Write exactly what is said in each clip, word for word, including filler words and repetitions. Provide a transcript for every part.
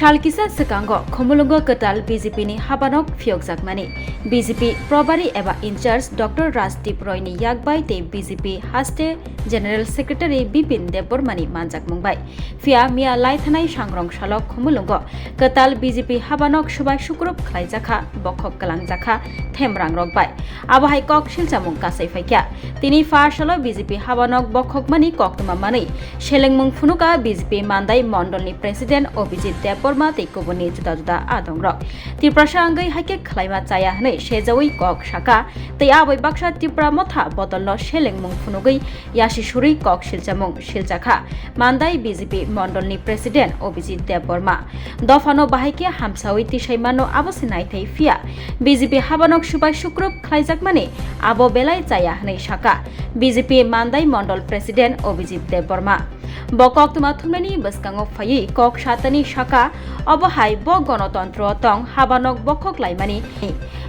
Sal kisa swkango Khumulwngo kwtal B J P ni habanok phiyokjakmani B J P probari eba in charge Doctor Rajdeep Roy ni yakbai tei B J P haste General Secretary Bipin Debbarma ni manjakmung bai. Phiya miya laithanai sangrong salo Khumulwngo kwtal B J P habanok subai sukrup khlaijakha, bokhok kwlangjakha, themrangrok bai. Abo hai kok silchamung kasai phaikha. Tini pha salo B J P habanok bokhokmani koktwma manwi selengmung phunuka B J P Mandai Mondolni President Abhijit Debbarma tei kubunni juda juda adongrok. Tiprasa wngwi haikhe khlaima chaya hwnwi sejaui kok saka tei aboi baksa Tipra Motha bodolno selengmung phunugwi yasi surwi kok silchamung silchakha Mandai B J P Mondolni President Abhijit Debbarma. Dophano bahai khe hamsaui tisai mano abo se naithai phiya B J P habanok subai sukrup khlaijakmani abo belai chaya hwnwi saka B J P Mandai Mondol President Abhijit Debbarma. Bo koktwma thumnaini bwskango phaiwi kok satani saka obo hai bo gonotontro tong habanok bokhok laimani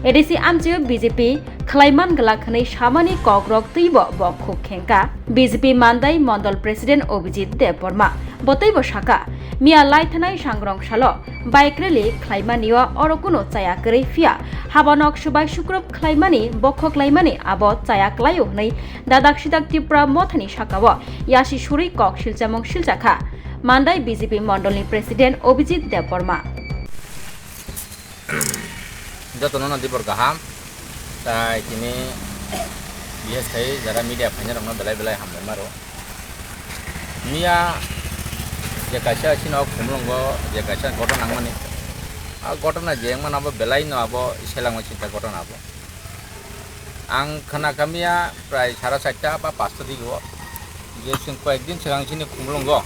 A D C amchio B J P khlaiman glak hwnwi samani kokrok twibo bo khuk khengka B J P Mandai Mondol President Abhijit Debbarma. Bo teibo saka, miya laithanai sangrong salo bike rally khlaimanio oro kuno chaya kwrwi phiya habanok subai sukrup khlaimani bokhok laimani abo chaya klaio hwnwi dadak sidak Tipra Mothani sakao yasi surwi kok silchamung silchakha Mandai B J P Mondolni President Abhijit Debbarma. Jotono no dibor kaham. Tai tini bises khai jara media phainai rokno belai belai hambai maro. Miya je kaisa sino Khumulwngo je kaisa gotona nangmani. A gotona je wngmani abo belai no abo selengma sinta gotona abo. Ang khna kha miya prai sara charta ba pasta digo. Je chwng koyek din swkang sini Khumulwngo.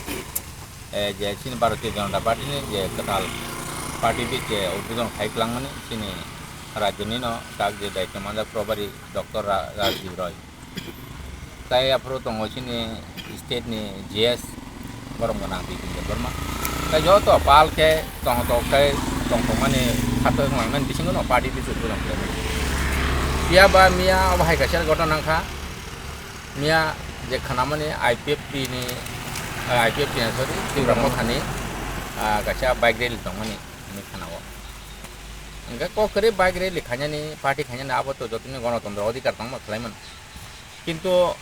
Eh, je chini Bharatiya Janata Party ni je kwtal party office je udbodhon khai kwlangmani chini rajyo ni no tak je daityo manjak probari Doctor Ra-, Rajdeep Roy. Tai aphuru tongo chini state ni G S borom gwnang Bipin Debbarma. Tai joto pal khe tong tong khe tong tong mani khato wng langmani bisingo no party office udbodhon khlaimani. Phiya ba miya obo hai kaisa gotona wngkha. Miya je khnamani I P F T ni, ah, I P F T ni, sorry, Tipra Mothani, ah, kaisa bike rally tongmani hinwi khnao. Hwnkhe kok kwrwi bike rally khainani, party khainani abo to jotoni gonotontro odhikar tongma khlaimano. Kintu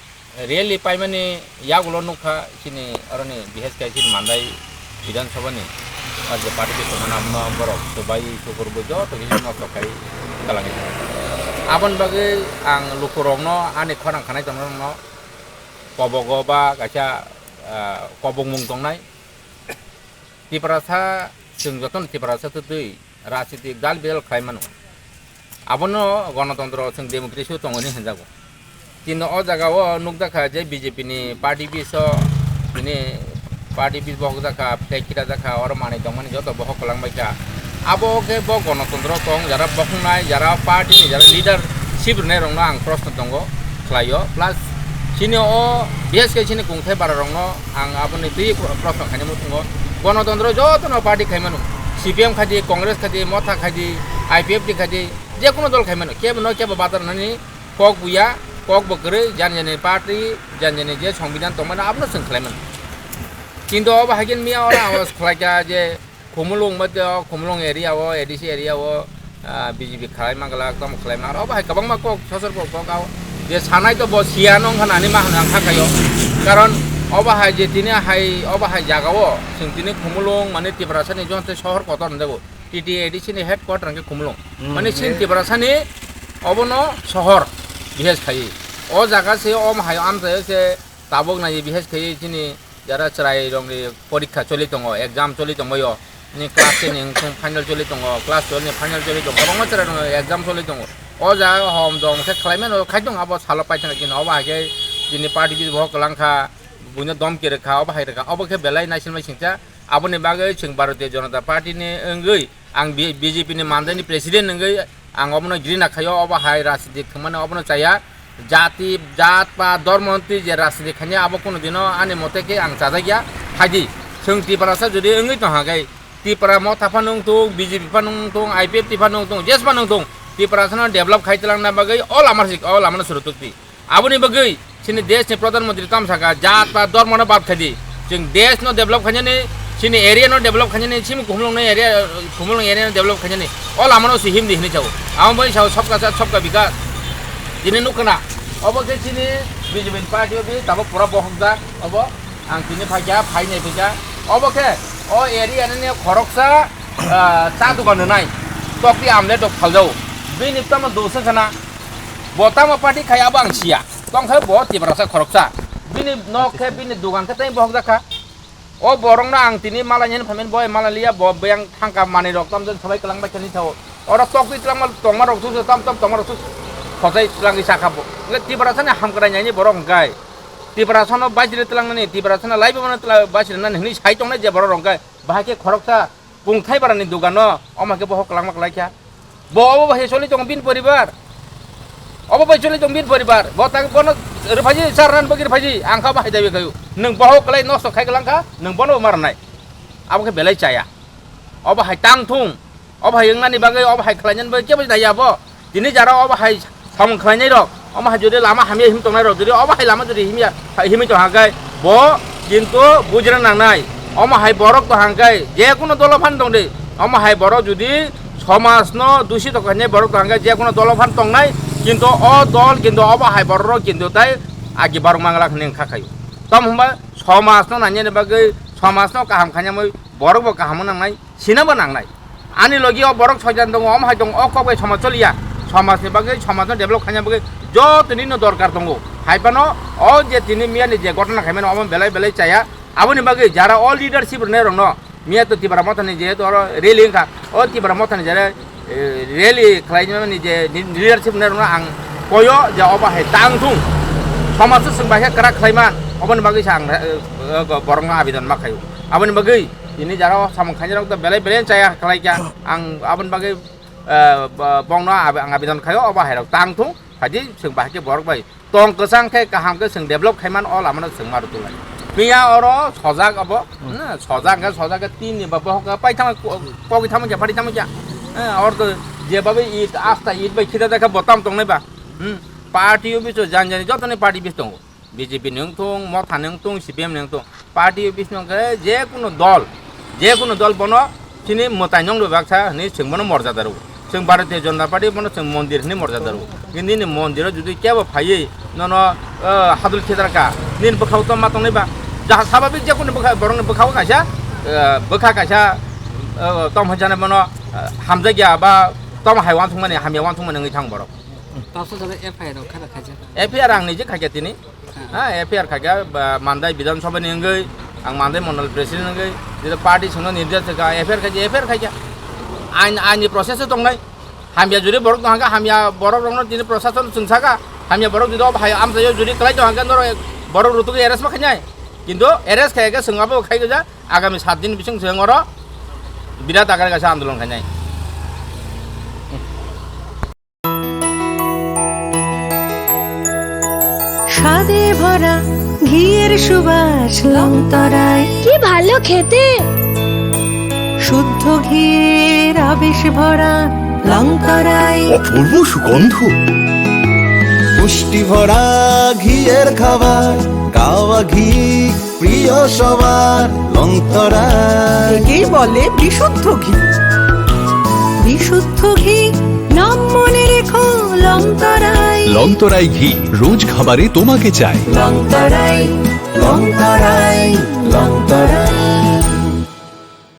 rally paimani yagulo nukha chini oroni bises khai chini Mandai Bidhan Sabha ni, ah, je party office tongmani abono borok chubai chukurbo joto khe nosto khai kwlangwi tongkha. Aboni bagwi ang lukurokno ani khorang khanai tongnai rokno kobogo ba kaisa, ah, kobokmung tongnai. Tiprasa, chwng jotono Tiprasa twtwi rajnitik dal bidal khlai mano. Abono gonotontro chwng democracy o tongo hinwi hinjago. Kintu o jaga o nukjakha je B J P ni party office o bini party office bohok jakha, flag khita jakha, oro manwi tongmani joto bohok kwlang baikha. Abo khe bo gonotontro tong, jara bokhoknai, jara party ni jara leadership rwnai rokno ang proshno tongo khlaio. Plus chini o bises khe chini kungthai bara rokno ang aboni twi pro-, proshno khaina muchungo. Gonotontro jotono party khai mano, C P M khai di, Congress khai di, Motha khai di, I P F T khai di, je kono dol khai mano, kebo no kebo batar nani kok buya, kok bo kwrwi, jani jani party, jani jani je songbidan tongmani abono chwng khlai mano. Kintu obo hai khe miya oro ang khlai kha je Khumulwng mate o, Khumulwng area o, A D C area o, ah, B J P khlai manglak, tamo khlai manglak, obo hai kwbangma kok sosor kok kok ao. Je sanai to bo siya nong kha nani ma hwnwi ang kha khaio. Karon obo hai je tini hai, obo hai jaga o, chwng tini Khumulwng mane Tiprasa ni joto sohor kotor hwnjago. T T A D C ni headquarter hwnkhe Khumulwng. Hmm, mane chini eh. Tiprasa ni obono sohor bises khai. O jaga se omo hai amchai se tabuk nai bises khai chini jara chwrai rokni porikha choli tongo, exam choli tongbaio. Ni class ten ni wngthung final choli tongo, class twelve ni final choli tongo, kwbangma chwrai rokni exam choli tongo. O jaga hom dom khe khlai mano khai tong abo salo paithak khe obo hai khe chini party office bohok kwlang kha, buino dom khe rwkha, obo hai rwkha, obo khe belai naisilmai singcha. Aboni bagwi chwng Bharatiya Janata Party ni wngwi ang B-, B J P ni Mandai ni president wngwi ang obono grina khaio, obo hai rajniti thwngmani obono chaya. Jati, jat ba dhormo hwnwi je rajniti khainai abo kuno dino ani mote khe ang chajakya. Phaidi, chwng Tiprasa jodi wngwi tongkha khe Tipra Motha phano wngthung, B J P phano wngthung, I P F T phano wngthung, jes phano wngthung, Tiprasano develop khai twlangna bagwi o lama sik, o lamano swrwng tukdi. Aboni bagwi chini desh ni Pradhan Mantri tamo sakha, jat ba dhormo no bad khai di. Chwng desh no develop khainani, Chini area no develop khainani, chini Khumulwng no area, Khumulwng area no develop khainani. O lama no si himdi hinwi chao. Amo bai sao sabka saath sabka bikas. Tini nukha na. Obo khe chini B J P ni party o bi tabok pura bohok jak. Obo ang tini phaikha, phainai phaikha. Obo khe o area ni khoroksa, ah, cha dukan nai. Tokti amle dok phaljao. Bini tamo dosa khana. Bo tamo party khai abo ang siya. Tongkhe bo Tiprasa khoroksa. Bini nok khe, bini dukan khe tei bohok jakha. O borokno ang tini malai nini phaimani bo malai liya, bo beyang thangka manwi rok tamjani sabai kwlangbai khe nini sao. Oro tokti twlangma tongma rok su tam tam tongma rok su khosai twlangwi sakha bo. Hwnkhe Tiprasa ni hamkrai nai ni borok hwnkhe Tiprasa no baisiri twlangnani, Tiprasa no laibo mano twla-, baisiri nani hwnwi sai tongnai je borok rok hwnkhe bahai khe khoroksa Kungthai barani dugano, omo khe bohok kwlangma kwlaikha. Bo obo bai choli tongo bini poribar. Obo bai choli tongo bini poribar. Bo tak bono rwphaji, sar ran bagwi rwphaji, ang kha bahai daiwi khayu. Nwng bohok kwlai nosto khai kwlangkha, nwng bono bo marnai. Abo khe belai chaya. Obo hai tang thung. Obo hai wngnani bagwi, obo hai khlainani bagwi kebo daiya bo. Tini jara obo hai samung khlainai rok, omo hai jodi lama hamya him tongnai rok, jodi obo hai lama jodi himya, himwi tong hangkai, bo kintu bujina nangnai. Omo hai borok tong hangkai, je kuno dolo phan tong di, omo hai borok jodi somaj no dusi tong khainai borok tong hangkai, je kuno dolo phan tongnai, kintu o dol kintu obo hai borok rok kintu tai agi barok mangla hwnwi wngkha khayu. Tamo hwnba somaj no nainani bagwi, somaj no kaham khainani bagwi borok bo kaham wngnai. Sinabo nangnai. Ani logi o borok soitan tongo, omo hai tongo, o kok bai somaj choliya. Somajni bagwi, somajno develop khaina bagwi jotoni no dorkar tongo. Hai phano o je tini miyani je gotona khaimani omo belai belai chaya. Aboni bagwi jara o leadership rwnai rokno miya to Tipra Mothani jehetu oro rally wngkha. O Tipra Mothani jara, eh, rally khlaimani je leadership rwnai rokno ang koyo je obo hai tang thung. Somajno chwng bai khe kwrak khlaiman. Oboni bagwi se ang, eh, eh, borokno abidon ma khaio. Aboni bagwi tini jara o samung khainai rok to belai belai chaya khlai kha. Ang aboni bagwi, eh, bo-, bongno ab-, ang abidon khaio, obo hai rok tang thung, phaidi chwng bahai khe borok bai tong kwchang khe kaham khe chwng develop khaiman o lama no chwng ma rw tulai. Miya oro sojak obo, hmm, na, sojak khe, sojak khe tin ni ba bohok khe pai thangma ko-, kogwi thangma khe, phari thangma khe. Eh, oro to je babai it, asta it bai khita da khe bo tam tongnai ba. Hmm, party office o jani jani joto ni party office tongo. B J P ni wng thung, Motha ni wng thung, C P M ni wng thung, party office no hwnkhe je kuno dol, je kuno dol bono chini mwtai nong rw baksa hwnwi chwng bono morjada rw. Chwng Bharatiya Janata Party bono chwng mondir hwnwi morjada rw. Nini mondir o jodi kebo phaiwi nono, eh, hadul khedar ka, nini bwkhao tongma tongnai ba? Jaha sababik je kuno bwkha, borokni bwkhao kaisa, eh, bwkha kaisa, eh, tong hwnjani bono, eh, hamjakya ba tamo hai uansukmani, hamya uansukmani wngwi thang borok. Tabsa jora F I R rok khaina khaijak. F I R ang niji khaikha tini. Ha, F I R khaikha, ba, Mandai Bidhan Sabha ni wngwi, ang Mandai Mondol President wngwi, jeta party songno nirdesh kha, F I R khaikha, F I R khaikha. Ain, ain ni process o tongnai. Hamya jodi borok tong hangkha, hamya borok rokno tini prosason chwng sakha. Hamya borok jodi obo hai amchaio jodi kwlai tong hangkha, norok borok rutugwi arrest ma khainai. Kintu arrest khaikha chwng abo khai gajak, agami sat din bising chwng oro birat akar kaisa andolon khainai. স্বাদে ভরা ঘিয়ের সুবাস লং তরাই। কি ভালো খেতে। শুদ্ধ ঘিয়ের আবেশ ভরা লং তরাই। অপূর্ব সুগন্ধ। পুষ্টি ভরা ঘিয়ের খাবার, গাওয়া ঘি প্রিয় সবার, লং তরাই। একেই বলে বিশুদ্ধ ঘি। বিশুদ্ধ ঘি, নাম মনে রেখো, লং তরাই। লং তরাই ঘি, রোজ খাবারে তোমাকে চাই। লং তরাই, লং তরাই, লং তরাই।